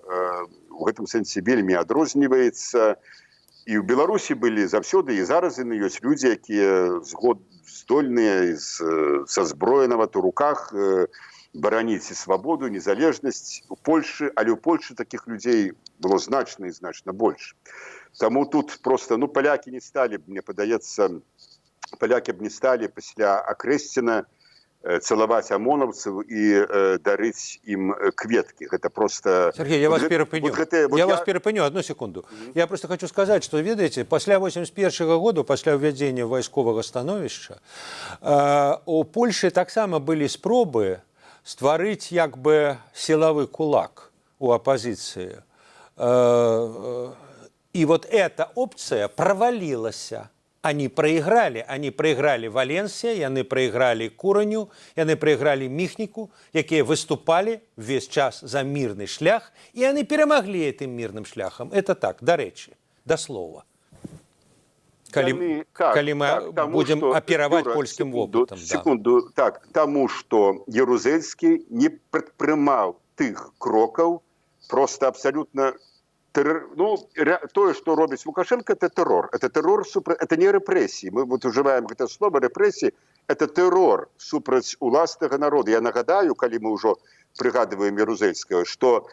у гэтым сэнсе вельмі адрозніваецца. І ў Беларусі былі заўсёды, і зараз яны ёсць, людзі, якія згод здольныя са зброя нават у руках бараніць і свабоду, незалежнасць у Польшы, але ў Польшы такіх людзей было значна і значна больш. Таму тут просто, ну, палякі не сталі б, мне падаецца, палякі б не сталі пасля Акрэсціна цалаваць амонаўцаў і дарыць ім кветкі. Гэта просто Сергей, я вас Вот перапыню. вот гэта, вот Я вас перапыню одну секунду. Я просто хочу сказать, что, ведаеце, пасля 81 году, пасля ўвядзення вайсковага становішча, у Польшы таксама былі спробы стварыць як бы сілавы кулак у апазіцыі. І вот эта опция провалилася. Они проиграли. Они проиграли Валенсе, яны проиграли Кураню, яны проиграли Міхніку, якія выступалі весь час за мірны шлях, і яны перамаглі гэтым мірным шляхам. Это так, дарэчы, да слова. Калі, Яны, так, калі мы так, таму будзем што, апераваць Юра, польскім секунду, вопытам. Да. Секунду, так, таму што Ярузельскі не прадпрымаў тых крокаў, просто абсолютно ну, тое, што робіць Лукашенко, это террор. Это террор это не рэпрэсіі. Мы вот ужываем гэта слово «рэпрэсіі», это террор супраць уласнага народа. Я нагадаю, калі мы ўжо прыгадываем Ярузельскага, што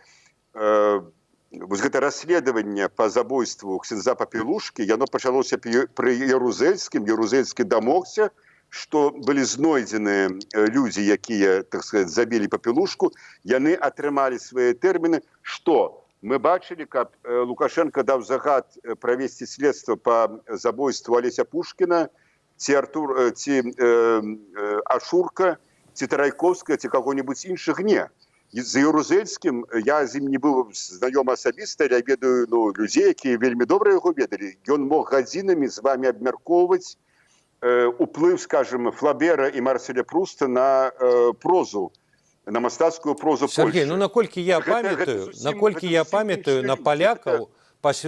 вось гэта расследаванне по забойству ксяндза Папелушкі, яно пачалося пры Ярузельскім. Ярузельскі дамогся, што былі знойдзены людзі, якія, так сказать, забілі Папелушку, яны атрымалі свае тэрміны. Што мы бачылі, каб Лукашенко даў загад правесці следства по забойству Алеся Пушкіна ці Артур ці Ашурка, ці Тарайковская, ці каго-нибудь іншых? Не. І з Ярузельскім, я з ім не быў знаём асабіста, я ведаю, ну, людзей, якія вельмі добра яго ведалі. Ён мог гадзінамі з вами абмяркоўваць уплыў, скажем, Флабера і Марселя Пруста на прозу, на мастацкую прозу Сергей, Польшчы. ну, наколькі я Гэта памятаю, зусім- наколькі гэта я зусім памятаю, іншыя на людзі. палякаў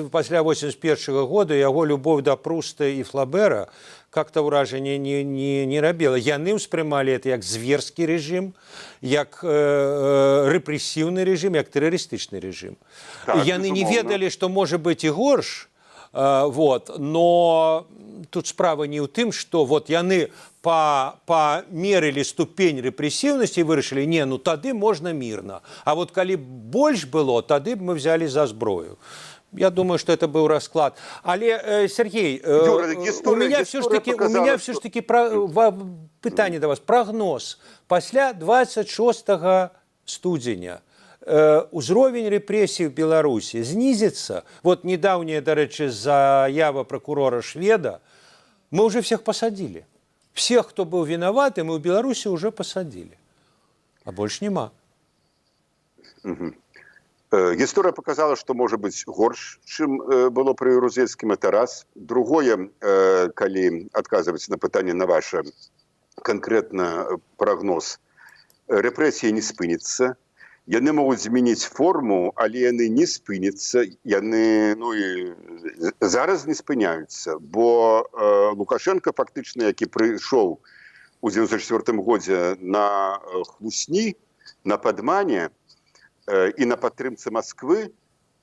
пасля 81 года яго любоў да Пруста і Флабера как-то ўражанне не рабіла. Яны ўспрымалі это як зверскі рэжым, як рэпрэсіўны рэжым, як тэрарыстычны рэжым. Так, Яны не безумоўна. ведалі, што можа быць і горш, вот. Но тут справа не ў тым, што вот яны памерылі ступень рэпрэсіўнасці і вырашылі: не, ну тады можна мірна. А вот калі б больш было, тады б мы взяли за зброю. Я думаю, что это был расклад. Але, Сергей, Юра, у меня все ж гісторыя таки, у показала, меня все ж таки пытанне да вас, прагноз пасля 26 студзеня. Узровень рэпрэсій в Беларусі знізіцца? Вот недавняя, дарэчы, заява прокурора Шведа: мы уже всех посадили. Всех, кто был виноваты, мы в Беларуси уже посадили. А больш няма. Гісторыя показала, што можа быць горш, чым было пры Ярузельскім, это раз. Другое, калі адказваць на пытанне на ваше канкрэтна, прагноз: рэпрэсіі не спыніцца. Яны могуць змяніць форму, але яны не спыняцца. Яны, ну, і зараз не спыняюцца, бо Лукашенко фактычна, які прыйшоў у 94 годзе на хлусні, на падмане і на падтрымцы Москвы,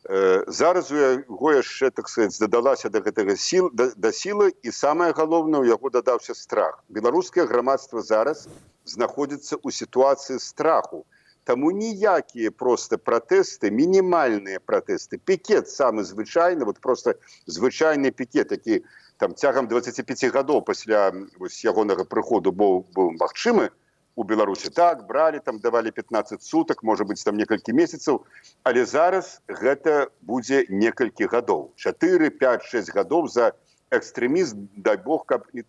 зараз у яго яшчэ, так сказать, дадалася да гэтага сіл, да сілы, і самае галоўнае, у яго дадаўся страх. Беларускае грамадства зараз знаходзіцца ў сітуацыі страху. Таму ніякія просто пратэсты, мінімальныя пратэсты, пікет самы звычайны, вот просто звычайны пікет, які там цягам 25 гадоў пасля вось ягонага прыходу быў магчымы у Беларусі, так, бралі там, давалі 15 сутак, можа быць, там некалькі месяцаў, але зараз гэта будзе некалькі гадоў, 4, 5, 6 гадоў за экстрэмізм, дай бог, каб не,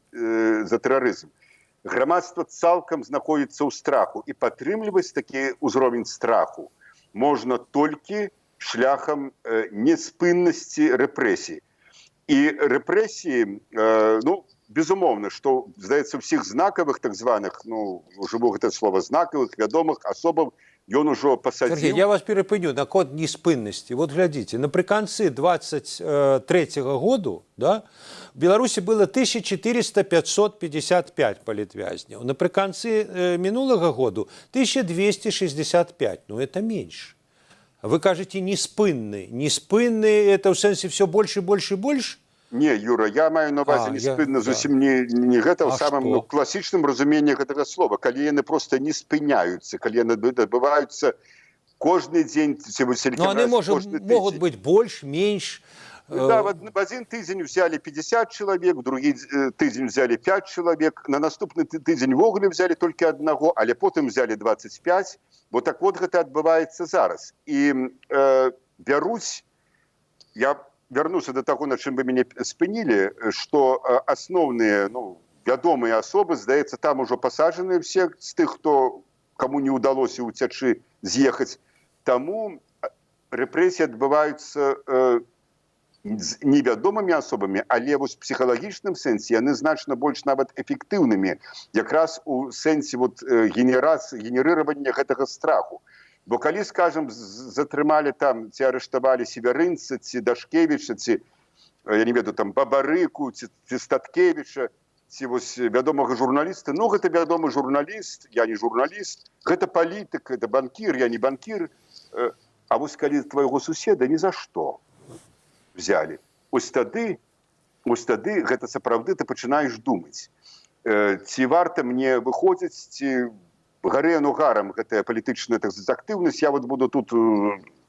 за тэрарызм. Грамадства цалкам знаходзіцца ў страху, і падтрымліваць такі ўзровень страху можна толькі шляхам неспыннасці рэпрэсій. І рэпрэсіі, ну, Безумоўна, што, здаецца, ўсіх знакавых, так званых, ну, ужыву гэта слова, знакавых, вядомых асобаў ён ужо пасадзіў. Сергей, я вас перапыню наконт неспыннасці. Вот глядзіце, напрыканцы 23 году, да, в Беларусі было 1400 555 палітвязняў. Напрыканцы мінулага году 1265. Ну, это меньше. Вы кажаце, неспынны. Неспынны — это ў сэнсе все больше, больше и больше? Не, Юра, я маю на увазе неспынна зусім не гэта ў А самым што? ну, класічным разуменні гэтага слова, калі яны просто не спыняюцца, калі яны адбываюцца кожны дзень ці вось Ну, они разе кожны могут тыдзень. быть больше, меньше. Ну, да, в один тыдзень взяли 50 чалавек, в другі тыдзень взяли 5 чалавек, на наступны тыдзень увогуле взяли толькі аднаго, але потым взяли 25. Вот так вот гэта адбываецца зараз. І бяруць, я вярнуся до таго, на чым вы мяне спынілі, што асноўныя, ну, вядомыя асобы, здаецца, там ужо пасаджаныя все з тых, хто каму не ўдалося ўцячы, з'ехаць. Таму рэпрэсіі адбываюцца з невядомымі асобамі, але вось псіхалагічным сэнсе яны значна больш нават эфектыўнымі, якраз у сэнсе вот генерацыі, генерыравання гэтага страху. Бо калі, скажем, затрымалі там ці арыштавалі Севярынца ці Дашкевіча ці я не ведаю, там, Бабарыку ці Статкевіча, ці вось вядомага журналіста, ну, гэта вядомы журналіст, я не журналіст, гэта палітык, это банкір, я не банкір. А вось калі твайго суседа ні за што взяли, ось тады гэта сапраўды ты пачынаеш думаць, ці варта мне выходзіць, ці гары яно гарам, гэтая палітычная, так сказать, актыўнасць, я вот буду тут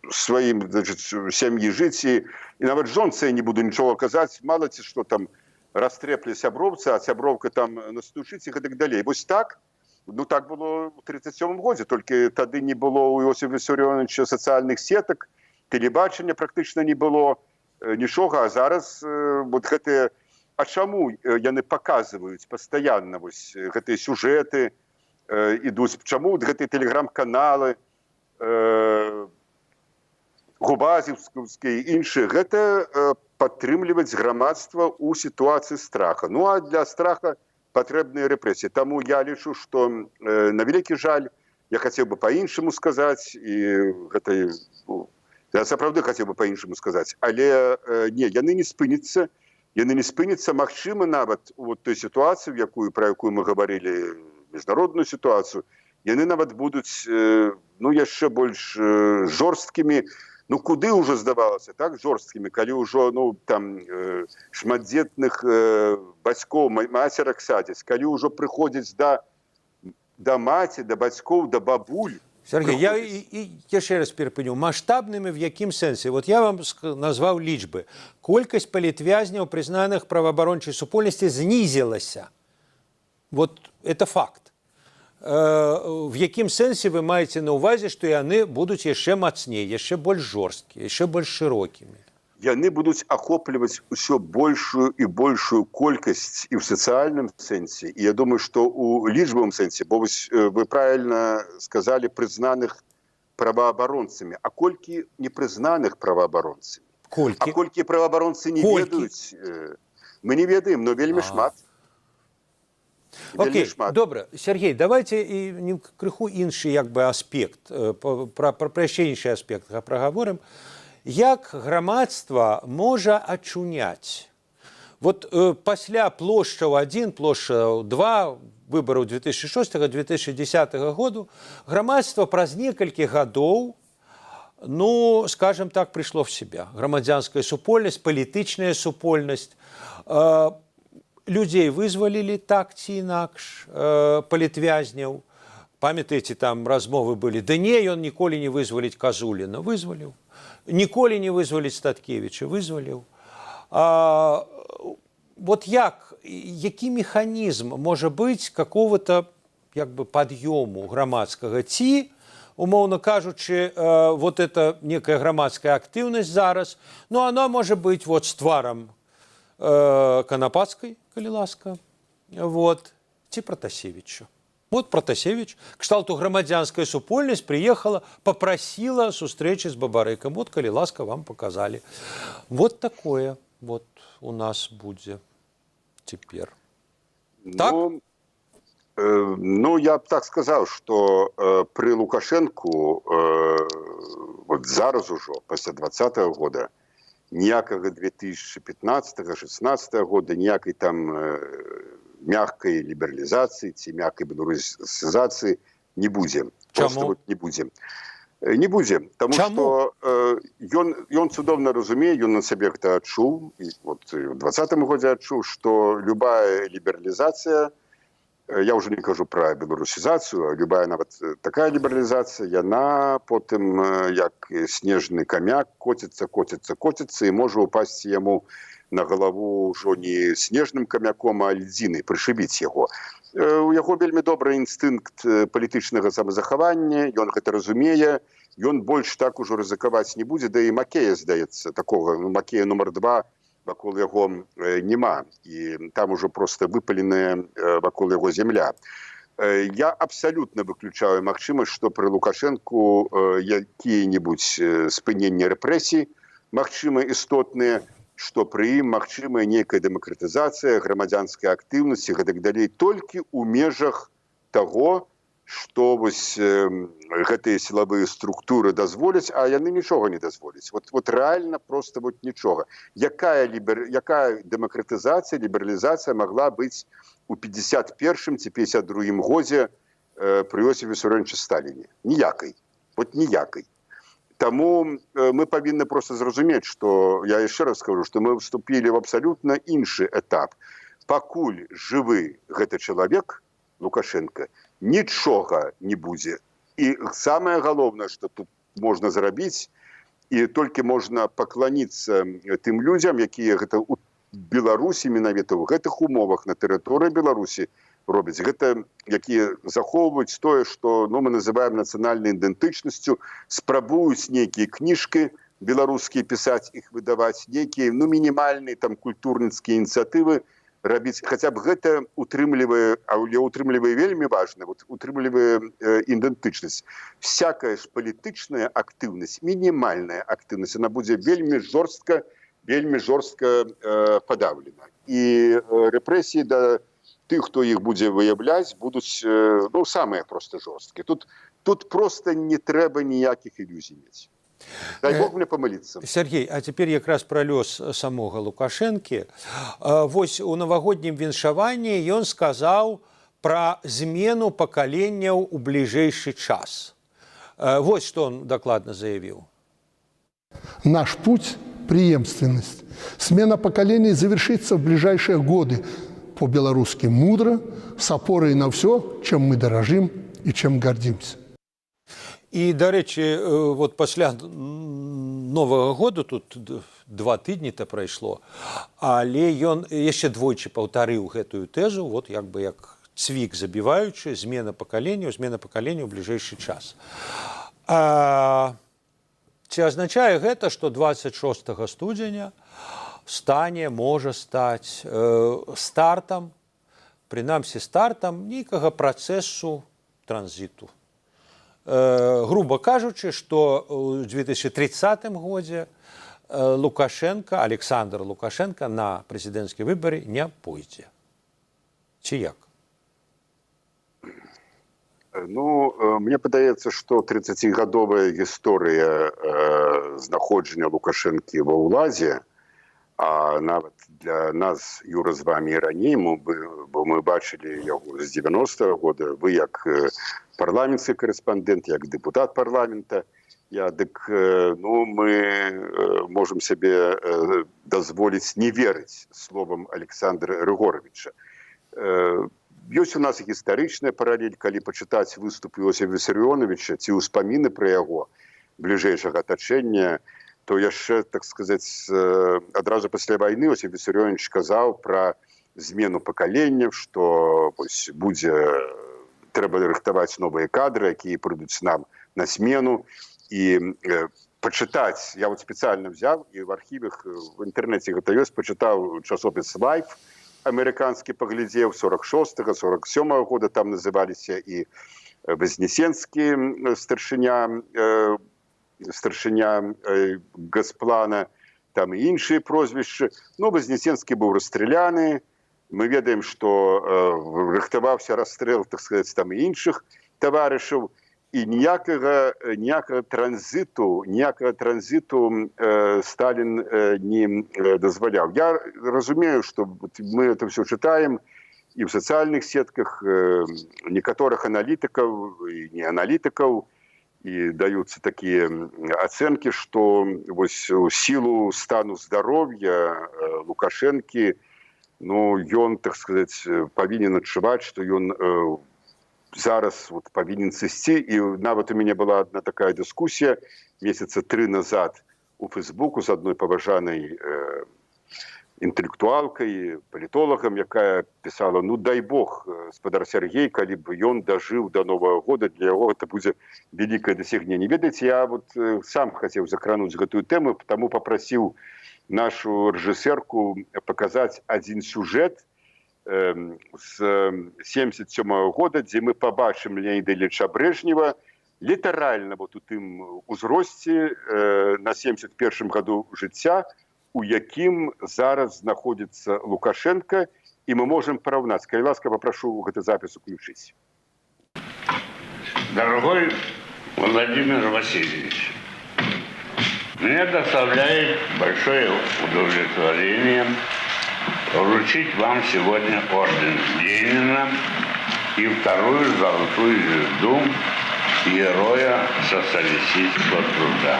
сваім, значит, сям'і жыць і нават жонцы я не буду нічога казаць, мала ці што там растрэпле сяброўца, а сяброўка там настучыць і гэтак далей. Вось так. Ну, так было ў 37 годзе, толькі тады не было у Іосифа Виссарионовича сацыяльных сетак, тэлебачання практычна не было, нічога, а зараз вот гэтыя. А чаму яны паказваюць пастаянна вось гэтыя сюжэты ідуць, чаму вот гэтыя тэлеграм-каналы губазеўскія, іншыя? Гэта падтрымліваць грамадства ў сітуацыі страха. Ну, а для страха патрэбныя рэпрэсіі. Таму я лічу, што на вялікі жаль, я хацеў бы по-іншаму сказаць, і гэта, ну, я сапраўды хацеў бы по-іншаму сказаць, але не, яны не спыняцца, яны не спыняцца. Магчыма, нават вот той сітуацыі, якую пра якую мы гаварылі, міжнародную сітуацыю, яны нават будуць ну, яшчэ больш жорсткімі. Ну, куды ўжо, здавалася, так жорсткімі, калі ўжо, ну, там шматдзетных бацькоў, мацерак садзяць, калі ўжо прыходзяць да маці, да бацькоў, да бабуль. Сергей, я прыходзяць. і яшчэ раз перапыню. Маштабнымі в якім сэнсе? Вот я вам назваў лічбы. Колькасць палітвязняў, прызнаных праваабарончай супольнасці, знізілася. Вот это факт. В якім сэнсе вы маеце на ўвазе, што яны будуць яшчэ мацней, яшчэ больш жорсткія, яшчэ больш шырокімі? Яны будуць ахопліваць усё большую і большую колькасць і ў сацыяльным сэнсе, і я думаю, што у лічбавым сэнсе, бо вось вы правильно сказалі, прызнаных праваабаронцамі, а колькі непрызнаных праваабаронцамі? Колькі? А колькі праваабаронцы не Колькі? ведаюць, мы не ведаем, но вельмі шмат. Вельмі шмат. Добра, Сергей, давайте і не крыху іншы як бы аспект, пра яшчэ іншы аспект прагаворым. Як грамадства можа ачуняць? Вот пасля плошчаў 1, плошчаў 2, выбараў 2006-2010 году грамадства праз некалькі гадоў, ну, скажем так, пришло в себя. Грамадзянская супольнасць, палітычная супольнасць. Людзей вызвалілі так ці інакш, палітвязняў. Памятаеце, там размовы былі: да не, ён ніколі не вызваліць Казуліна, вызваліў. Ніколі не вызваліць Статкевіча, вызваліў. Вот як, які механізм можа быць какого-то як бы пад'ёму грамадскага ці, умоўна кажучы, вот это некая грамадская актыўнасць зараз, ну, она можа быць вот з тварам Канапацкай, калі ласка, вот, ці Пратасевіча. Вот Пратасевіч, кшталту грамадзянская супольнасць приехала, попросила сустрэчы з Бабарыкам. Вот, калі ласка, вам показали. Вот такое вот у нас будзе цяпер. Так? Ну, я б так сказаў, что пры Лукашэнку вот зараз ужо пасля 20-го года ніякага 2015, 16 года, ніякай там мягкай лібералізацыі ці мягкай беларусізацыі не будзе. Чаму? Вот не будзе. Не будзе, таму Чаму? что ён цудоўна разумее, ён на сабе гэта адчуў і вот і ў 20-м годзе адчуў, што любая лібералізацыя, я уже не кажу пра беларусізацыю, а любая нават такая лібералізацыя, яна потым як снежны камяк коціцца, коціцца, коціцца і можа упасці яму на галаву ўжо не снежным камяком, а льдзінай, прышыбіць яго. У яго вельмі добры інстынкт палітычнага самазахавання, ён гэта разумее, ён больш так ужо рызыкаваць не будзе, да і Макея, здаецца, такога, ну, Макея нумар два вакол яго няма, і там ужо проста выпаленая вакол яго зямля. Я абсалютна выключаю магчымасць, што пры Лукашэнку якія-небудзь спыненні рэпрэсій магчыма істотныя, што пры ім магчымая нейкая дэмакратызацыя, грамадзянская актыўнасць і гэтак далей, толькі ў межах таго, што вось гэтыя сілавыя структуры дазволяць, а яны нічога не дазволяць. Вот рэальна просто вот нічога. Якая дэмакратызацыя, лібералізацыя магла быць у 51 ці 52 годзе пры Іосифе Виссарионовиче Сталіне? Ніякай. Вот ніякай. Таму мы павінны просто зразумець, што, я яшчэ раз скажу, што мы вступілі в абсалютна іншы этап. Пакуль жывы гэты чалавек, Лукашенко, нічога не будзе. І самае галоўнае, што тут можна зрабіць, і толькі можна пакланіцца тым людзям, якія гэта ў Беларусі, менавіта ў гэтых умовах на тэрыторыі Беларусі робяць. Гэта якія захоўваюць тое, што, ну, мы называем нацыянальнай ідэнтычнасцю, спрабуюць нейкія кніжкі беларускія пісаць, іх выдаваць, нейкія, ну, мінімальныя там культурніцкія ініцыятывы рабіць. Хаця б гэта утрымлівае, але утрымлівае вельмі важна, вот утрымлівае ідэнтычнасць. Всякая ж палітычная актыўнасць, мінімальная актыўнасць, она будзе вельмі жорстка падаўлена. І рэпрэсіі да тых, хто іх будзе выяўляць, будуць ну, самыя просто жорсткія. Тут просто не трэба ніякіх ілюзій мець. Дай Бог мне памыліцца. Сяргей, а цяпер якраз пра лёс самога Лукашэнкі. Вось у навагоднім віншаванні ён сказаў пра змену пакаленняў у бліжэйшы час. Вось што он дакладна заявіў. Наш путь – преемственность. Смена поколений завершится в ближайшие годы. По-белорусски мудро, с опорой на все, чем мы дорожим и чем гордимся. І, дарэчы, вот пасля Новага году, тут 2 тыдні-то прайшло, але ён яшчэ двойчы паўтарыў гэтую тэзу, вот як бы як цвік забіваючы: змена пакаленняў, змена пакалення ў бліжэйшы час. Ці азначае гэта, што 26 студзеня стане, можа стаць стартам, прынамсі стартам нейкага працэсу транзіту? Груба кажучы, што ў 2030 годзе Лукашенко, Александр Лукашенко на прэзідэнцкія выбары не пойдзе. Ці як? Ну, мне падаецца, што 30гадовая гісторыя знаходжання Лукашэнкі ва ўладзе, а нават для нас, Юра, з вами і раней, мы бы, бо мы бачылі яго з 90-го года, вы як парламенцкі карэспандэнт, як дэпутат парламента, я дык, ну, мы можам сябе дазволіць не верыць словам Александра Рыгоравіча. Ёсць у нас гістарычная паралель, калі пачытаць выступ Іосифа Виссарионовича ці ўспаміны пра яго бліжэйшага атачэння, то яшчэ, так сказаць, адразу пасля вайны Іосиф Виссарионович казаў пра змену пакаленняў, што вось будзе трэба рыхтаваць новыя кадры, якія прыйдуць нам на смену. І пачытаць, я вот спецыяльна взял і в архівах, в інтэрнэце гэта ёсць, пачытаў часопіс Life амерыканскі, паглядзеў 46, 47 года, там называліся і Вознесенскі, старшыня Госплана, там і іншыя прозвішчы. Ну, Вознесенскі быў расстраляны. Мы ведаем, что рыхтаваўся расстрэл, так сказать, там і іншых таварышаў, і ніякага транзіту Сталін не дазваляў. Я разумею, что мы это все читаем і в сацыяльных сетках некаторых аналітыкаў і не аналітыкаў, і даюцца такія ацэнкі, что вось у сілу стану здароўя Лукашэнкі, ну, ён, так сказать, павінен адчуваць, что ён зараз вот павінен сысці. І нават у мяне была одна такая дыскусія месяца тры назад у Фейсбуку з адной паважанай інтэлектуалкай, палітолагам, якая пісала: «Ну, дай бог, спадар Сяргей, калі б ён дажыў до Нового года, для яго это будзе вялікае дасягненне». Ведаеце, я вот сам хацеў закрануць гэтую тэму, таму папрасіў нашу рэжысэрку паказаць адзін сюжэт з 77 -го года, дзе мы пабачым Леоніда Ільіча Брэжнева літаральна вот у тым узросце на 71 году жыцця, у якім зараз знаходзіцца Лукашэнка, і мы можем параўнаць. Калі ласка, папрашу гэты запіс уключыць. Дорогой Владимир Васильевич, мне доставляет большое удовлетворение вручить вам сегодня орден Ленина и вторую золотую звезду Героя социалистического труда.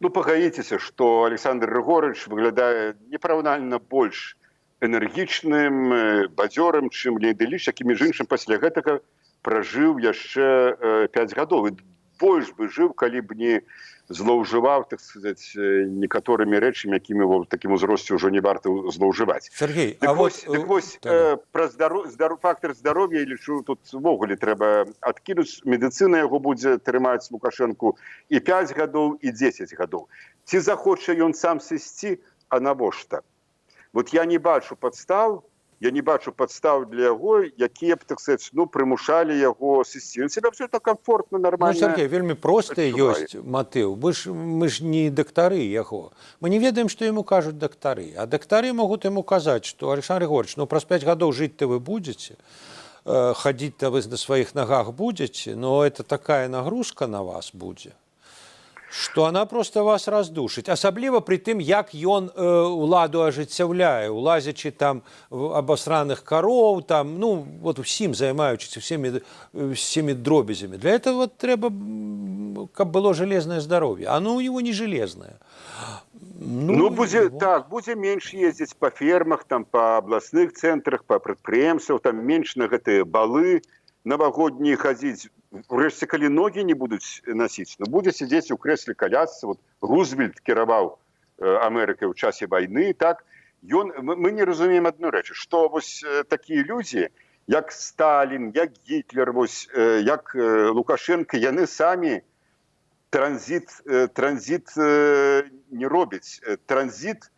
Ну, пагадзіцеся, што Александр Рыгоравіч выглядае непараўнальна больш энергічным, бадзёрым, чым Леонид Ильич, які, між іншым, пасля гэтага пражыў яшчэ 5 гадоў і больш бы жыў, калі б не злоўжываў, так сказать, некаторымі рэчамі, якімі ў такім узросце ўжо не варта злоўжываць. Сяргей, дык а вось, вот дык вось пра фактор здароўя, я лічу, тут увогуле трэба адкінуць. Медыцына яго будзе трымаць, Лукашэнку, і 5 гадоў, і 10 гадоў. Ці захоча ён сам сысці? А навошта? Вот я не бачу падстаў, я не бачу падстаў для яго, якія б, так сказать, ну, прымушалі яго сысці. Ён себя абсолютно комфортно, Ну, нормально Сяргей, вельмі просты адчувае. ёсць матыў. Мы ж не дактары яго. Мы не ведаем, што яму кажуць дактары. А дактары могуць яму казаць, што, Александр Григорьевич, ну, праз 5 гадоў жыць-то вы будзеце, хадзіць-то вы на сваіх нагах будзеце, но это такая нагрузка на вас будзе, что она просто вас раздушыць. Асабліва пры тым, як ён уладу ажыццяўляе, улазячы там в абасраных кароў, там, ну, вот усім займаючыся, всеми дробязямі. Для этого трэба, каб было железное здоровье. Оно у него не железное. Ну, будзе его- так, будзе менш ездзіць па фермах там, па абласных цэнтрах, па прадпрыемствах там, менш на гэтыя балы навагоднія хадзіць. Урэшце, калі ногі не будуць насіць, ну, будзе сядзець у крэсле калясцы. Вот Рузвельт кіраваў Амерыкай у часе вайны, так. Ён мы не разумеем адну рэч, што вось такія людзі, як Сталін, як Гітлер, вось як Лукашэнка, яны самі транзіт не робяць. Транзіт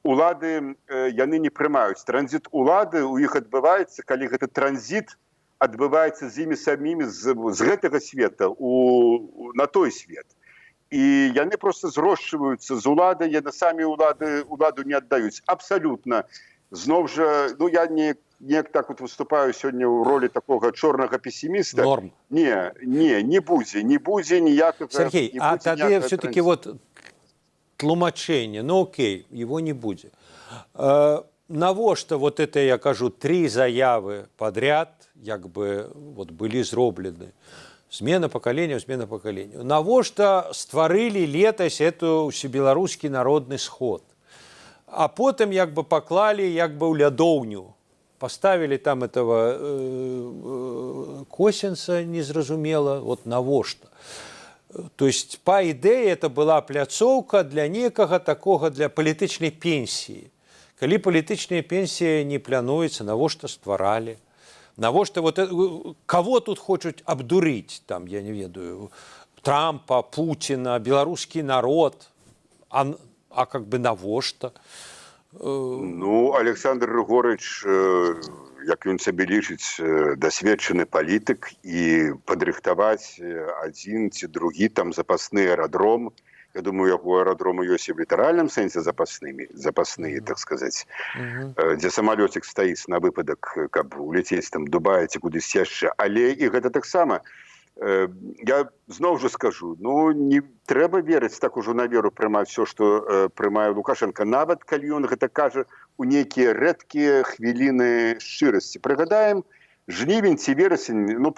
улады яны не прымаюць. Транзіт улады у іх адбываецца, калі гэты транзіт адбываецца з імі самімі з гэтага света на той свет, і яны просто зрошчваюцца з улады, яны самі уладу не аддаюць абсалютна. Зноў жа, ну, я не неяк так вот выступаю сёння ў ролі такога чорнага песіміста. Норм. Не, не будзе ніякага Сяргей, не а будзе тады ніякага все-таки транзіту. вот тлумачэнне, ну окей, его не будзе. Навошта вот это, я кажу, три заявы подряд, як бы вот былі зроблены? Змена пакалення, змена пакалення. Навошта стварылі летась эту усебеларускі народны сход? А потым як бы паклалі як бы ў лядоўню, поставили там этого Косінца, незразумела, вот навошта. То есть, по ідэі, это была пляцоўка для некага такога, для палітычнай пенсіі. Калі палітычная пенсія не плануецца, навошта стваралі? Навошта вот кого тут хочуць абдурыць там, я не ведаю, Трампа, Пуціна, беларускі народ, а как бы навошта? Ну, Александр Рыгоравіч, як ён сабе лічыць, дасведчаны палітык, і падрыхтаваць адзін ці другі там запасны аэрадром Я думаю, яго аэрадромы ёсць і в літаральным сэнсе запаснымі, запасныя, так сказать, дзе самалёцік стаіць на выпадак, каб улетець там Дубай ці кудысь яшчэ. Але і гэта таксама, я зноў жа скажу, ну, не трэба верыць так ужо на веру, прымаць все, што прымае Лукашенко, нават калі ён гэта кажа у нейкія рэдкія хвіліны шчырасці. Прыгадаем жнівень ці верасень, ну,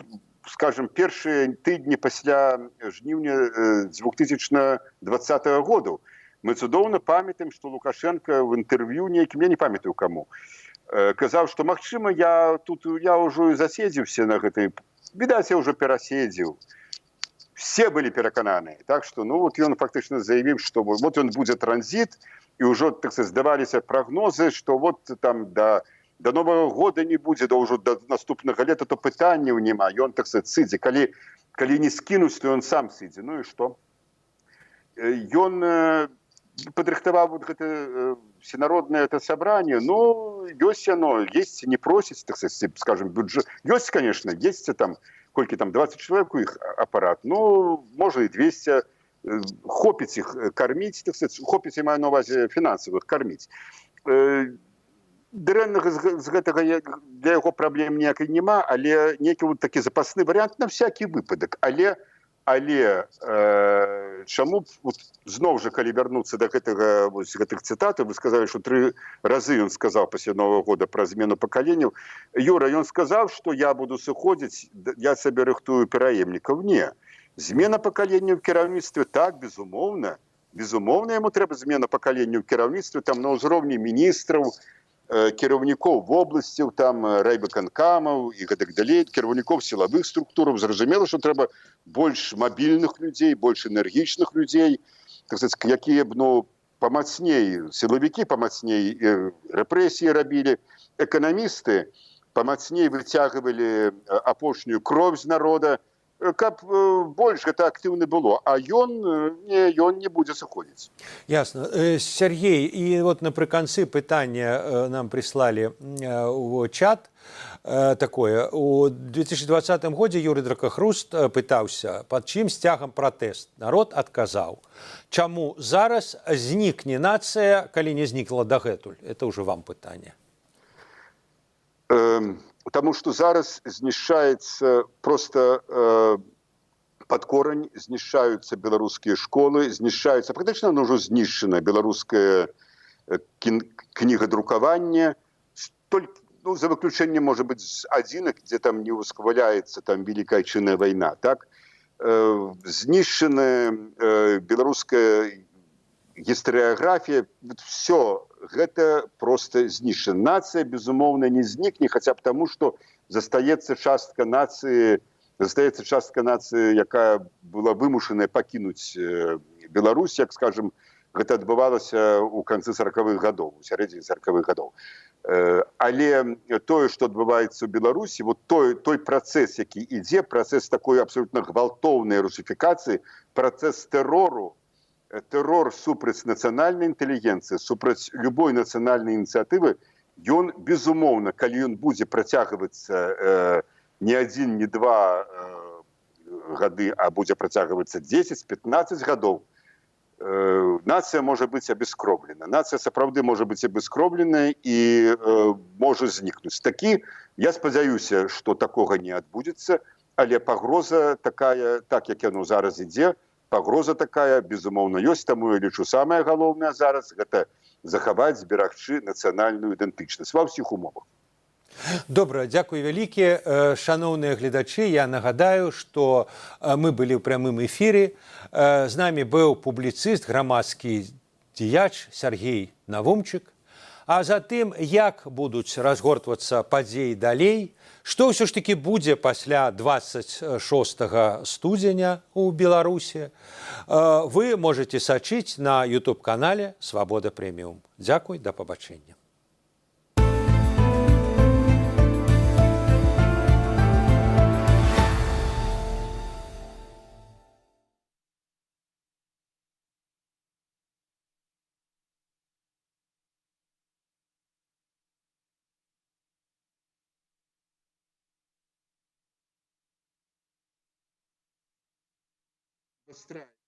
скажем, першыя тыдні пасля жніўня 2020 году. Мы цудоўна памятаем, што Лукашенко в інтэрв'ю нейкім, я не памятаю каму, казаў, што магчыма, я тут я ўжо і заседзеўся на гэтай, відаць, я ўжо пераседзеў. Все былі перакананыя, так что, ну, вот ён фактычна заявіў, што вот ён будзе транзіт, і ўжо, так сказать, здаваліся прагнозы, што вот там до Нового года не будзе, да ўжо до наступнага лета, то пытанняў няма, ён, так сказать, сыдзе. Калі не скінуць, то ён сам сыдзе. Ну і што? Ён падрыхтаваў вот гэта всенародное это собрание, ну, ёсць яно, есть, не просіць, так сказать, скажем, бюджет. Ёсць, конечно, есть там, колькі там, 20 человек у іх аппарат, ну, можа, і 200, хопіць іх карміць, так сказать, хопіць, я маю на увазе фінансавых карміць. Дрэннага з гэтага для яго праблем ніякай няма, але нейкі вот такі запасны варыянт на всякий выпадак. Але чаму б, вот, зноў жа, калі вярнуцца да гэтага, вось, гэтых цытатаў, вы сказалі, што тры разы ён сказаў пасля Нового года пра змену пакаленняў. Юра, ён сказаў, што я буду сыходзіць, я сабе рыхтую пераемнікаў? Не. Змена пакалення ў кіраўніцтве, так, безумоўна. Безумоўна, яму трэба змена пакалення ў кіраўніцтве, там, на ўзроўні міністраў, кіраўнікоў вобласцяў, там, райвыканкамаў і гэтак далей, кіраўнікоў сілавых структураў. Зразумела, што трэба больш мабільных людзей, больш энергічных людзей, так сказать, якія б, ну, памацней сілавікі, памацней рэпрэсіі рабілі, эканамісты памацней выцягвалі апошнюю кроў з народа, каб больш гэта актыўна было. А ён не, ён не будзе сыходзіць. Ясно. Сергей, і вот напрыканцы пытання нам прыслалі у чат такое. У 2020 годзе Юрый Дракахруст пытаўся, пад чым сцягам пратэст. Народ адказаў. Чаму зараз знікне нацыя, калі не знікла дагэтуль? Это ўжо вам пытанне. Таму што зараз знішчаецца просто пад корань, знішчаюцца беларускія школы, знішчаюцца, практычна оно ўжо знішчана, беларускае кнігадрукаванне, толькі, ну, за выключэннем, можа быць, з адзінак, дзе там не ўсхваляецца там Вялікая Айчынная вайна, так? Знішчана беларуская гістарыяграфія, вот все гэта просто знішчана. Нацыя, безумоўна, не знікне, хаця б таму, што застаецца частка нацыі, застаецца частка нацыі, якая была вымушаная пакінуць Беларусь, як, скажем, гэта адбывалася ў канцы 40-х гадоў, у сярэдзіне 40-х гадоў. Але тое, што адбываецца ў Беларусі, вот той працэс, які ідзе, працэс такой абсолютно гвалтоўнай русіфікацыі, працэс тэрору, тэрор супраць нацыянальнай інтэлігенцыі, супраць любой нацыянальнай ініцыятывы, ён, безумоўна, калі ён будзе працягвацца не адзін, не два гады, а будзе працягвацца 10-15 гадоў, нацыя можа быць абескроўлена. Нацыя сапраўды можа быць абескроўлена і можа знікнуць. Такі, я спадзяюся, што такога не адбудзецца, але пагроза такая, так як яно зараз ідзе, пагроза такая, безумоўна, ёсць, таму я лічу, самае галоўнае зараз гэта захаваць, зберагчы нацыянальную ідэнтычнасць ва ўсіх умовах. Добра, дзякуй вялікі. Шаноўныя гледачы, я нагадаю, што мы былі ў прамым эфіры. З намі быў публіцыст, грамадскі дзеяч Сергей Навумчык. А затым, як будуць разгортвацца падзеі далей, што ўсё ж такі будзе пасля 26 студзеня ў Беларусі, вы можете сачыць на YouTube-канале «Свабода Прэміум». Дзякуй, да пабачэння. Выстраивать.